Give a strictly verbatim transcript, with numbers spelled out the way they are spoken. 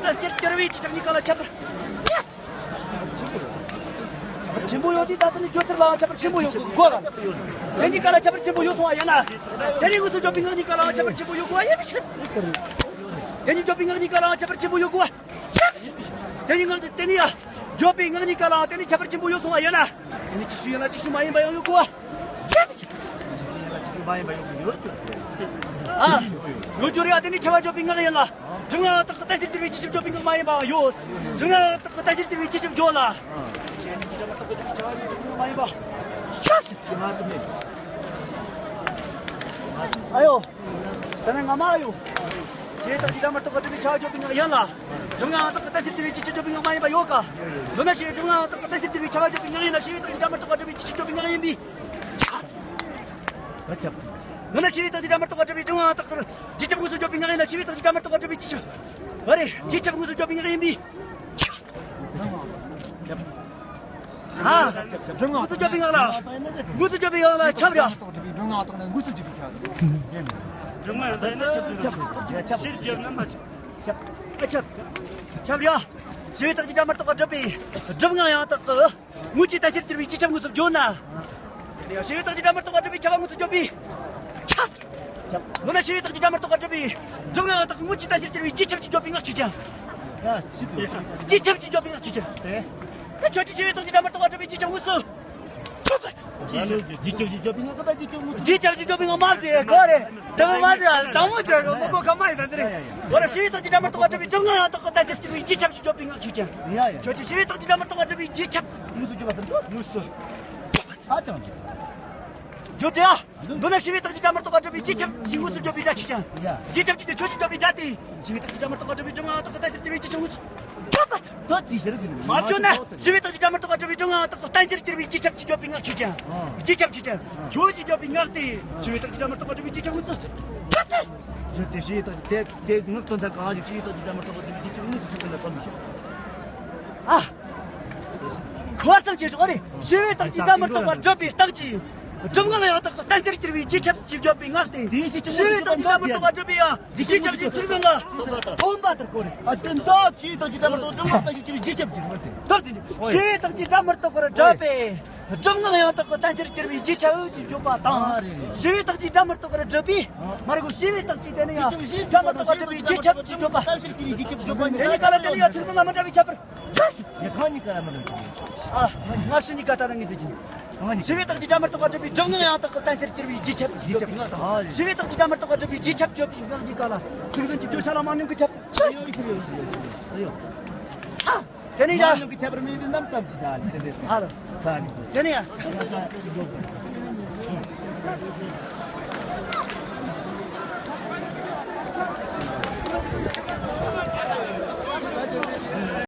ལ་ཕྱིར་བསྐྱུར་བའི་སྤྱི་ཁྱབ་གཉིས་ཀ་ལ་ཁྱད་པར་ཆེན་པོ་ཡོད་དུས། ད་དེ་ནི་སྦྱོར་ཚུལ་ལའང་ཁྱད་པར་ཆེན་པོ་ཡོད་དགོས་ལ། དེ་གཉིས་ཀ་ལ་ཁྱད་པར་ཆེན་པོ་ཡོད་སོང་བ་ཡིན་ན། དེ་ནི་དངོས་སུ་བརྗོད་པའི་ངག་གཉིས་ཀ་ལའང་ཁྱད་པར་ཆེན་པོ་ཡོད་དགོས་པ་ཡིན་པའི་ཕྱིར། དེ་ནི་བརྗོད་པའི་ངག་གཉིས་ཀ་ལའང་ཁྱད་པར་ཆེན་པོ་ཡོད་དགོས་པ། དེ་ནི་ངག་དེ་ནི་ཡ། བརྗོད་པའི་ངག་གཉིས་ཀ་ལའང་དེ་ནི་ཁྱད་པར་ཆེན་པོ་ཡོད་སོང་བ་ཡིན་ན། དེ་ནི་ཅིག་ཤོས་ཡིན་ལ་ཅིག་ཤོས་མ་ཡིན་པ་ཡང་ཡོད་དགོས་པ། ཅིག་ཤོས་ཡིན་ལ་ཅིག་ཤོས་མ་ཡིན་པ་ཡོད་དགོས་ཡོད་གྱུར་ཏེ། ཨ། ཡོད་གྱུར་ཡ། དེ་ནི་ཕྱི་བ་བརྗོད་པའི་ངག་ཡིན་ལ། སྒྲུབ་ངག་ཡང་དག་གི་གཏན་ཕྱིར་གྱུར་པའི་རྗེས་ཁྱབ་བརྗོད་པའི་ངག་མ་ཡིན་པའང་ཡོད། སྒྲུབ་ངག་ཡང་དག་གི་གཏན་ཕྱིར་གྱུར་པའི་རྗེས་ཁྱབ་བརྗོད་ལ། ཕྱི་བ་བརྗོད་པའི་ངག་མ་ཡིན་པ། ཤ་ཤ། ཨ་ཡོ། དེ་ནས་ངག་མ་ཡོད། ཕྱི་བའི་རྟགས་ཀྱི་སྒྲ་མི་རྟག་པ་སྒྲུབ་པའི་ཕྱི་བ་བརྗོད་པའི་ངག་ཡིན་ལ། སྒྲུབ་ངག་ཡང་དག་གི་གཏན་ཕྱིར་གྱུར་པའི་རྗེས་ཁྱབ་བརྗོད་པའི་ངག་མ་ཡིན་པ་ཡོད་ཀ། མདོར་ན་ཕྱི་བའི་སྒྲུབ་ངག་ཡང་དག་གི་གཏན་ཕྱིར་གྱུར་པའི་ཕྱི་བ་བརྗོད་པའི་ངག་ཡིན་ལ། ཕྱི་བའི་རྟགས་ཀྱི་སྒྲ་མི་རྟག་པ་སྒྲུབ་པའི་རྗེས་ཁྱབ་བརྗོད་པའི་ངག་ཡིན་པས། མདོར་ན་ཕྱི་བའི་རྟགས་ཀྱི་སྒྲ་མི་རྟག་པ་སྒྲུབ་པའི་སྒྲུབ་ངག་ཡང་དག་གི་རྗེས་ཁྱབ་དངོས་སུ་བརྗོད་པའི་ངག་ཡིན་ལ། ཕྱི་བའི་རྟགས་ཀྱི་སྒྲ་མི་རྟག་པ་སྒྲུབ་པའི་རྗེས་ཁྱབ། བ་རེ། རྗེས་ཁྱབ་དངོས་སུ་བརྗོད་པའི་ངག་ཡིན་པས། ཨ། དངོས་སུ་བརྗོད་པའི་ངག་ལ། དངོས་སུ་བརྗོད་པའི་ངག་ལ་ཁྱབ་ར། སྒྲུབ་ངག་དང་ནི་དངོས་སུ་བརྗོད་པའི་ཁྱབ། སྒྲུབ་ངག་ཡང་དག་ཡིན་ན་ཁྱབ་ཚུལ་ཁྱབ། ཕྱིར་བརྗོད་ན་མ་ཁྱབ། ཁྱབ། ཁྱབ་ར། ཕྱི་བའི་རྟགས་ཀྱི་སྒྲ་མི་རྟག་པ་སྒྲུབ་པའི་སྒྲུབ་ངག་ཡང་དག་གི་དངོས་ཀྱི་གཏན་ཕྱིར་གྱུར་པའི་རྗེས་ཁྱབ་དངོས་སུ་བརྗོད་ན། ཕྱི་བའི་རྟགས་ཀྱི་སྒྲ་མི་རྟག་པ་སྒྲུབ་པའི་ཁྱབ་པ་དངོས་སུ་བརྗོད་པའི་ཁྱབ། མདོར་ན་ཕྱི་བའི་རྟགས་ཀྱི་སྒྲ་མི་རྟག་པ་སྒྲུབ་པའི་སྒྲུབ་ངག་ཡང་དག་གི་དངོས་ཀྱི་གཏན་ཕྱིར་གྱུར་པའི་རྗེས་ཁྱབ་ཀྱིས་བརྗོད་པའི་ངག་ཆོས་ཅན། རྗེས་ཁྱབ་ཀྱིས་བརྗོད་པའི་ངག་ཆོས་ཅན། དེ་ཁྱོད་ཀྱིས་ཕྱི་བའི་རྟགས་ཀྱི་སྒྲ་མི་རྟག་པ་སྒྲུབ་པའི་རྗེས་ཁྱབ་དངོས་སུ་ཆོས་པ། རྗེས་ཁྱབ་ཀྱིས་བརྗོད་པའི་ངག་གི་ད་རྗེས་ཁྱབ་དངོས་སུ། རྗེས་ཁྱབ་ཀྱིས་བརྗོད་པའི་ངག་མ་ཟེར་གོ་རེ། དེ་མ་མ་ཟེར་དྲང་མོ་བྱས་གོ་མི་གོ་ག་མ་ཡིན་ད་འདི་རེད། གོ་རེ། ཕྱི་བའི་རྟགས་ཀྱི་སྒྲ་མི་རྟག་པ་སྒྲུབ་པའི་སྒྲུབ་ངག་ཡང་དག་གི་གཏན་ཕྱིར་གྱུར་པའི་རྗེས་ཁྱབ་ཀྱིས་བརྗོད་པའི་ངག་ཆོས་ཅན། ཡ་ཡ། ཁྱོད་ཀྱིས་ཕྱི་བའི་རྟགས་ཀྱི་སྒྲ་མི་རྟག་པ་སྒྲུབ་པའི་རྗེས་ཁྱབ་དངོས་སུ་བརྗོད་པ་དང་འདྲ། དངོས་སུ། ཧ་ཅང་འདྲ། བརྗོད་དེ་ཨ། མདོར་ན་ཕྱི་བའི་རྟགས་ཀྱི་སྒྲ་མི་རྟག་པ་སྒྲུབ་པའི་རྗེས་ཁྱབ་ཀྱིས་དངོས་སུ་བརྗོད་པའི་སྒྲ་ཆོས་ཅན། ཡ། རྗེས་ཁྱབ་ཀྱིས་དེ་ཁྱོད་ཀྱིས་བརྗོད་པའི་སྒྲ་སྟེ། ཕྱི་བའི་རྟགས་ཀྱི་སྒྲ་མི་རྟག་པ་སྒྲུབ་པའི་སྒྲུབ་ངག་ཡང་དག་གི་གཏན་ཕྱིར་གྱུར་པའི་རྗེས་ཁྱབ་དངོས་སུ་བརྗོད་པ་དང་། དོ་ཅི་ཕྱིར་གྱི་མ་བརྗོད་ན། ཕྱི་བའི་རྟགས་ཀྱི་སྒྲ་མི་རྟག་པ་སྒྲུབ་པའི་སྒྲུབ་ངག་ཡང་དག་གི་གཏན་ཕྱིར་གྱུར་པའི་རྗེས་ཁྱབ་ཀྱིས་བརྗོད་པའི་ངག་ཆོས་ཅན། རྗེས་ཁྱབ་ཆོས་ཅན། ཁྱོད་ཀྱིས་བརྗོད་པའི་ངག་སྟེ། ཕྱི་བའི་རྟགས་ཀྱི་སྒྲ་མི་རྟག་པ་སྒྲུབ་པའི་རྗེས་ཁྱབ་དངོས་སུ་བརྗོད་པ་དང་། བརྗོད་དེ་ཕྱི་བའི་རྟགས་དེ་དེ་ངག་དོན་དག་གང་ཞིག་ཕྱི་བའི་རྟགས་ཀྱི་སྒྲ་མི་རྟག་པ་སྒྲུབ་པའི་རྗེས་ཁྱབ་དངོས་སུ་ཆོས་ཅན་ལ་གོམས་ཤིང་། ཨ། ཁོ་ཙམ་གྱིས་རོགས་རེ། ཕྱི་བའི་རྟགས་ཀྱི་སྒྲ་མི་རྟག་པ་སྒྲུབ་པའི་རྟགས་ཀྱིས། སྒྲུབ་ངག་ཡང་དག་གི་གཏན་ཕྱིར་གྱུར་པའི་རྗེས་ཁྱབ་ཀྱིས་བརྗོད་པའི་ངག་སྟེ། ཕྱི་བའི་རྟགས་ཀྱི་སྒྲ་མི་རྟག་པ་སྒྲུབ་པའི་ཡང་རྗེས་ཁྱབ་ཀྱི་ཚིག་ཟིན་ལ་སྟོན་པ་ལྟར་གོ་རེ། ཨ་དོན་དག་ཕྱི་བའི་རྟགས་ཀྱི་སྒྲ་མི་རྟག་པ་སྒྲུབ་ངག་ཡང་དག་གི་རྗེས་ཁྱབ་ཀྱིས་མ་སྟེ། ད་དེ་ནི་ཕྱི་བའི་རྟགས་ཀྱི་སྒྲ་མི་རྟག་པར་སྒྲུབ་པའི་སྒྲུབ་ངག་ཡང་དག་གི་གཏན་ཕྱིར་གྱུར་པའི་རྗེས་ཁྱབ་ཀྱིས་བརྗོད་པ་དང་། ཕྱི་བའི་རྟགས་ཀྱི་སྒྲ་མི་རྟག་པར་སྒྲུབ་པའི། མ་རེད་གོ། ཕྱི་བའི་རྟགས་ཀྱིས་དེ་ནི་ཡང་སྒྲ་མི་རྟག་པར་སྒྲུབ་པའི་རྗེས་ཁྱབ་ཀྱིས་བརྗོད་པ། དེ་གཉིས་ཀ་ལ་དེ་ནི་ཡང་ཚིག་ཟིན་ལ་མི་འདྲ་བའི་ཁྱད་པར། ཡ། ཁོ་གཉིས་ཀ་མི་འདྲ་བའི་ཁྱད་པར། ཨ། སྔ་ཕྱི་གཉིས་ཀ་ད་ལྟ་ངེས་ཟེར་གྱི། ཕྱི་བའི་རྟགས་ཀྱི་སྒྲ་མི་རྟག་པ་སྒྲུབ་པའི་སྒྲུབ་ངག་ཡང་དག་གི་གཏན་ཕྱིར་གྱུར་པའི་རྗེས་ཁྱབ་ཀྱིས་བརྗོད་པའི་ངག་དང་། ཕྱི་བའི་རྟགས་ཀྱི་སྒྲ་མི་རྟག་པ་སྒྲུབ་པའི་རྗེས་ཁྱབ་བརྗོད་པའི་ངག་གཉིས་ཀ་ལ་ཚིག་ཟིན་གྱི་བརྗོད་བྱ་ལ་མ་ནིང་གི་ཁྱབ། ཡོད་ཡོད་ཡོད་ཡོད་ཡོད། ཚ། དེ་ནི་ཡ། མ་ནིང་གི་ཁྱད་པར་མེད་དེ་རྣམ་དག་ཅི་ད་ལི་ཟེར་རེད། ཨ་རོ། ཚ་ནི་ཚ། དེ་ནི་ཡ།